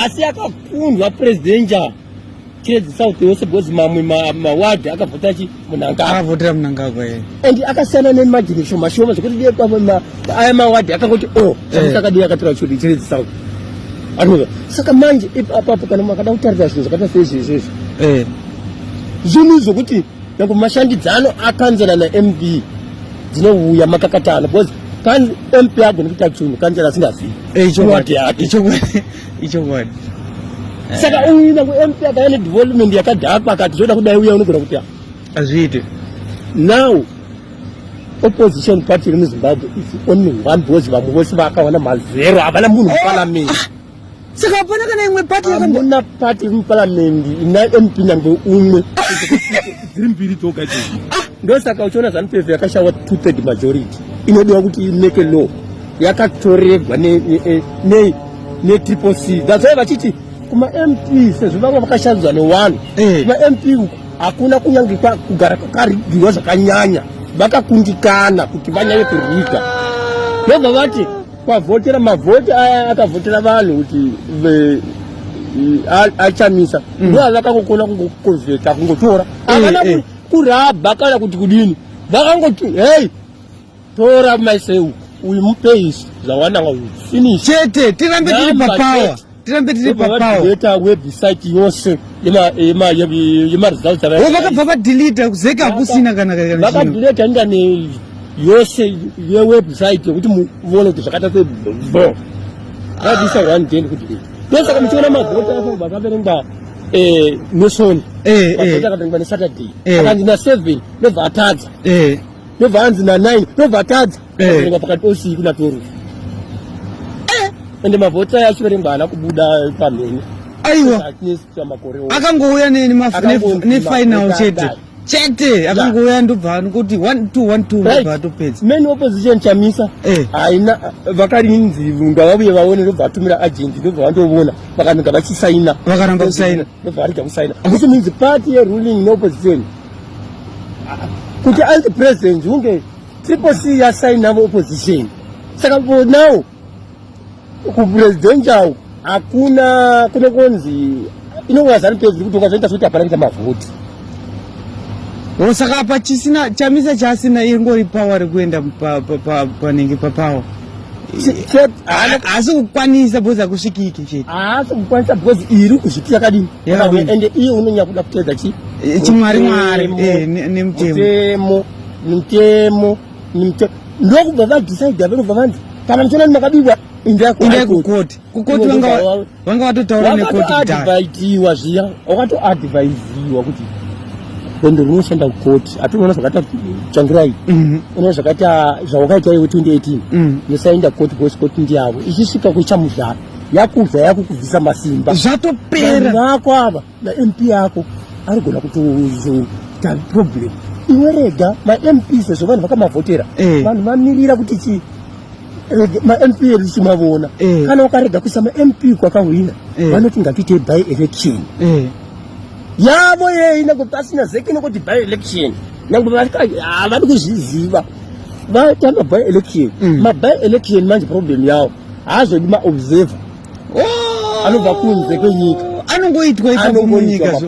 Asi akakundwa presidential Chiredzi South yose because mamwe maward akavhota chi Mnangagwa. Akavhotera Mnangagwa eh. And akasiyana nemargin shoma shoma zvekuti dai pamwe aya maward akangoti oh Chamisa akadii akatora Chiredzi South. Anoza. Saka manje ipapo kana makada kutarira zvinhu zvakaita seizvi izvi. Eh. Zvinhu zvokuti nyange mashandidzano akanzera naMP dzinouya makakatana because kan MP agone kuita chinhu kanzera asingazivi. Eh, Ward yake. Ichokwadi. Ichokwadi. Saka uyu nyange MP akauya nedevelopment yakadhakwa akati zvoda kudai uya unogona kuti Azviite. Now opposition party iri muZimbabwe is only one because vamwe vose vakawana mazero havana munhu muparliament. Saka hapana kana imwe party yakambo Hamuna party iri muparliament ina MP nyange umwe. Dziri mbiri dzoga idzi. Ndosaka uchiona ZANU PF yakashawa two third majority inodiwa kuti imake law yakatoregwa ne ne triple C. That's why vachiti kuma MP sezvo vamwe vakashandudzwa newanhu kuma MP uku hakuna kunyange kugara kwakarigiwa zvakanyanya vakakundikana kuti vanyanye kuriga ndobva vati kwavhotera mavhoti aya akavhotera vanhu kuti achamisa ndo avakangokona kungokonvheta kungotora havana kurabha kana kuti kudini vakangoti hei tora maiseu uyu mupeisi zvawananga uyu finish chete tirambe tiri papower tirambe tiri papower deleta website yose yemaresults vakabva vadeleta kuzeka hakusina kana kana vakadeleta internet yose yewebsite yekuti muone kuti zvakaita sebo vadisa one day kuti ndosaka muchiona mavhota acho vakaverengwa nesoni mavhota akaverengwa nesaturday akanzi na7 ndobva atadza ndobva anzi na9 ndobva atadza akaverengwa pakati peusiku na12 ende mavhota aya achiverengwa haana kubuda pamhene. Aiwa, akangouya nefinal chete chete akangouya ndobva anongoti 1 2 1 2 ndobva atopedza. Main opposition Chamisa haina vakarinzi ngavauye vaone ndobva atumira agent ndobva vandoona vakanonga vachisaina vakaramba kusaina ndobva varega kusaina which means party yeruling neopposition kuti anzi president hunge Triple C yasaina opposition saka for now kupresidential hakuna kunokonzi inouya ZANU PF kutonga zvoita sekuti hapana kuita mavhoti. O saka apa chisina Chamisa chaasina ingori power rekuenda panenge papower haasi kukwanisa because hakusvikiki chete haasi kukwanisa because iri kuzviti yakadini ende iye unonyanya kuda kuteedza chi chimwari mwari nemutemo mutemo mutemo ndokubva vadecide vanobva vanzi kana muchiona kuti makabikwa endai kukoti kukoti vanga vatotaura nekoti wakatoadvaitiwa zviya wakatoadvaiziwa kuti rwendo runoshanda kukoti hatinoona zvakaita tsvangirai unoona zvakaita zvawakaita iwe 2018 yosaenda koti because koti ndiyavo ichisvika kuchamudhara yakubva yakukubvisa masimba zvatopera vako ava maMP ako anogona kutozoita problem iwe rega maMP sezvo vanhu vakamavhotera vanhu vamirira kuti chi maMP edu chimavona kana ukarega kuisa maMP kwakahwina vanoti ngatiite by election yavo yei nyange pasina zeki nokuti by election nyange havadi kuzviziva vaita maby election maby election manje problem yawo haazodi maobserver anobva kunze kwenyika anongoitwa ipapo munyika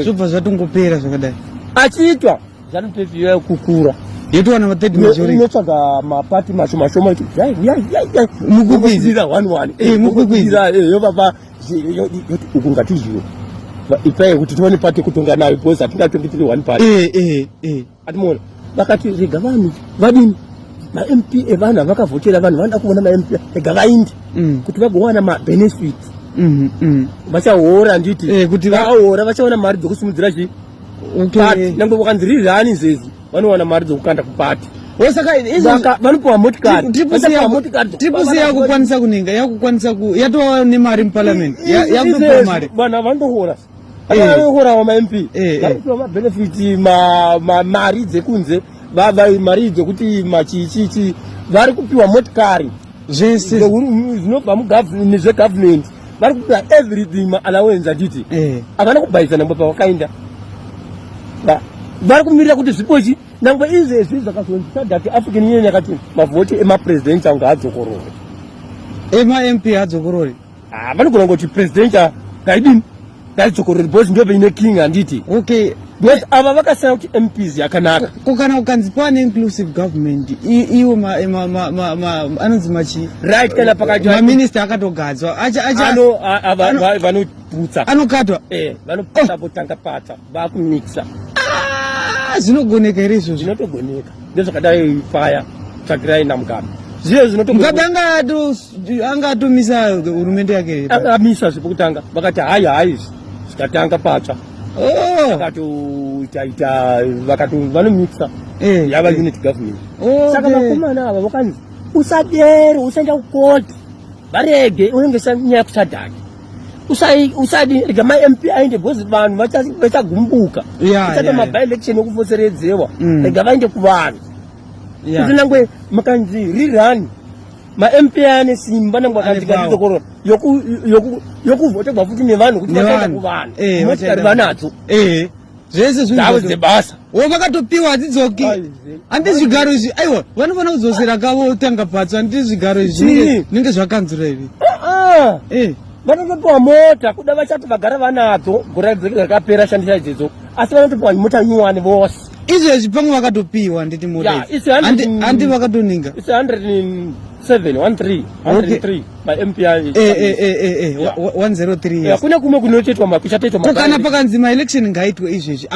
zvobva zvatongopera zvakadai achiitwa ZANU PF yakukura yotowana ma third majority inotsvaga mapati mashoma shoma mukwikwidza one one mukwikwidza yovapa yoti uku ngatizviwo ipai kuti tione pati yekutonga nayo because hatingatongi tiri one party atimuona vakati rega vanhu vadini maMP evanhu avakavhotera vanhu vanoda kuona maMP rega vainde kuti vagowana mabenefit vachaora nditi kuti vaora vachaona mari dzokusimudzira chii Okay. Nyangwe vakanzi rirani izvezvi vanowana mari dzokukanda kupati. Saka vanopiwa motikari. Triple C yakukwanisa kunenga yakukwanisa ku yatova nemari muparliament yakutopiwa mari. Vanhu vandohora. Vanohorawo maMP. Vanopiwa mabenefit mari dzekunze mari dzekuti machichichi vari kupiwa motikari zvese zvinobva nezvegovernment vari kupiwa everything maallowance achiti havana kubhaisa nangwe pavakaenda vari kumirira kuti zvipo chi nangwe izvezvi zvakazonzi SADC African Union yakati mavhoti emapresidential ngaadzokorore emaMP adzokorore. Ah, vanogona kungoti presidential ngaidini ngaidzokorore because ndo ine king handiti. Okay. Because ava vakasaya kuti MPs yakanaka. Ko kana kukanzi pane inclusive government iwo anonzi machi right kana pakati maminister akatogadzwa acha acha ano vanoputsa anokatwa eh vanoputsa votanga patsva vakumixa. Ah, zvinogoneka here izvozvo? Zvinotogoneka. Ndezvakadai paya tsvakirai naMugabe. Zviye zvinotogoneka. Mugabe anga atomisa hurumende yake here? Anga amisa zvepokutanga vakati hayi hayi zvikatanga patsva. Oh. Vakatoita vakato vanomixa eh, yava eh. unit government. Okay. Saka vakomana ava vakanzi usadero usaenda kukoti varege unenge nyaya kusadhaki usadi rega maMP aende because vanhu vachagumbuka uchaita maby-election okufoseredzewa mm. rega vaende kuvanhu kuti nangwe makanzi rerun maMP ane simba nangwe akanzi kandidzokorora yokuvhotegwa futi nevanhu kuti vachaenda kuvanhu eh, motikari vanadzo eh. zvese zvinhu dzebasa wo vakatopiwa hadzidzoki handi zvigaro izvi aiwa vanofanira kudzosera kavo tanga patsva handi zvigaro izvi zvinenge zvakanzura ivi ah, ah. eh. vanotopiwa mota kuda vachati vagara vanadzo gore rakapera shandisa idzedzo asi vanotopiwa mota nyuwani vose izvezvi pamwe vakatopiwa handiti mota handi vakatoninga 107 13 103 maMP eh, eh, eh, 103 kune kumwe kunotoitwa kuchatoitwa kana pakanzi maelection ngaitwe izvezvi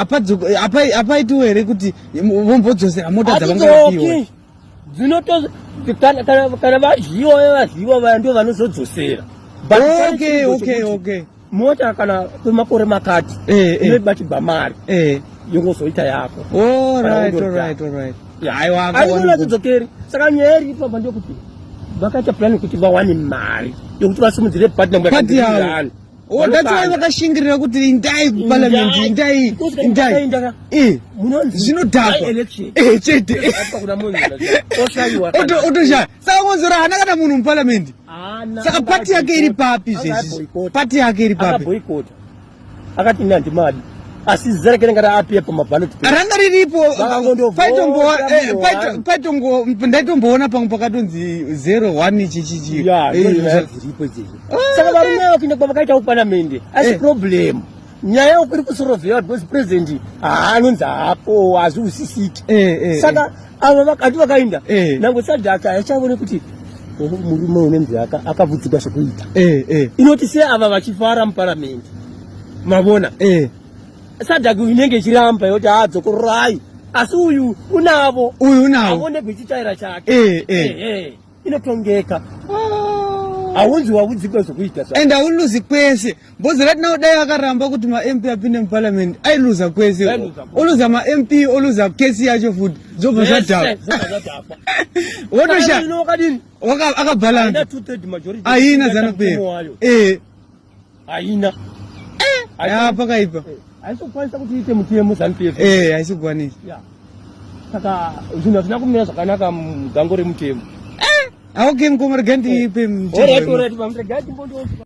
apaitiwo here kuti vombodzosera mota dzavangavapiwa dzinoto kana vadyiwa vadyiwa vaya ndio vanozodzosera. Okay, okay, okay. Mota kana kwemakore makati eh, eh. inobatigwa mari eh. yongozoita yako. All right, all right, all right. Aiwa, aiwa kudzokeri. Saka nyaya iri ipapa ndokuti vakaita plan kuti vawane mari yokuti vasimudzire party number party yavo. Oh, that's why vakashingirira kuti indai kuparliament, indai, indai. Eh, zvinodhakwa. Eh, chete. Otoshaya. Saka Mwonzora haana kana munhu muparliament. Saka party yake iri papi zvezvi? Party yake iri papi? Akati ini handimadi asi zita rake ringa raapiya pamaballot ranga riripo paitongo ndaitomboona pamwe pakatonzi 01 chichichi dziripo idzedzo saka varume ava kuenda kwavakaita kuparamende asi eh. problem nyaya iri kusorovhewa because president haanonzi haapo hazviusisiki eh, eh, saka ava vakati vakaenda nangwe sadhaka haichaone kuti murume unonzi akavudzika zvekuita inoti sei ava vachifara muparamende mavona sadhaka inenge ichiramba yoti haadzokororai asi uyu unavo uyu unavo avone gwechitaira chake inotongeka haunzi waudzikwa zvokuita and hauluzi kwese bhozi right now dai akaramba kuti mamp apinde muparliament ailuza kwese oluza mamp oluza kesi yacho futi zvobva zvadhakwa wotosha akabhalansa haina zanupf eh. haina eh, pakaipa eh, haisi kukwanisa kuti iite mutemo zanupf haisi kukwanisa saka zvinhu hazvina kumira zvakanaka mugango remutemo okay mukoma rega ndipe mutemo.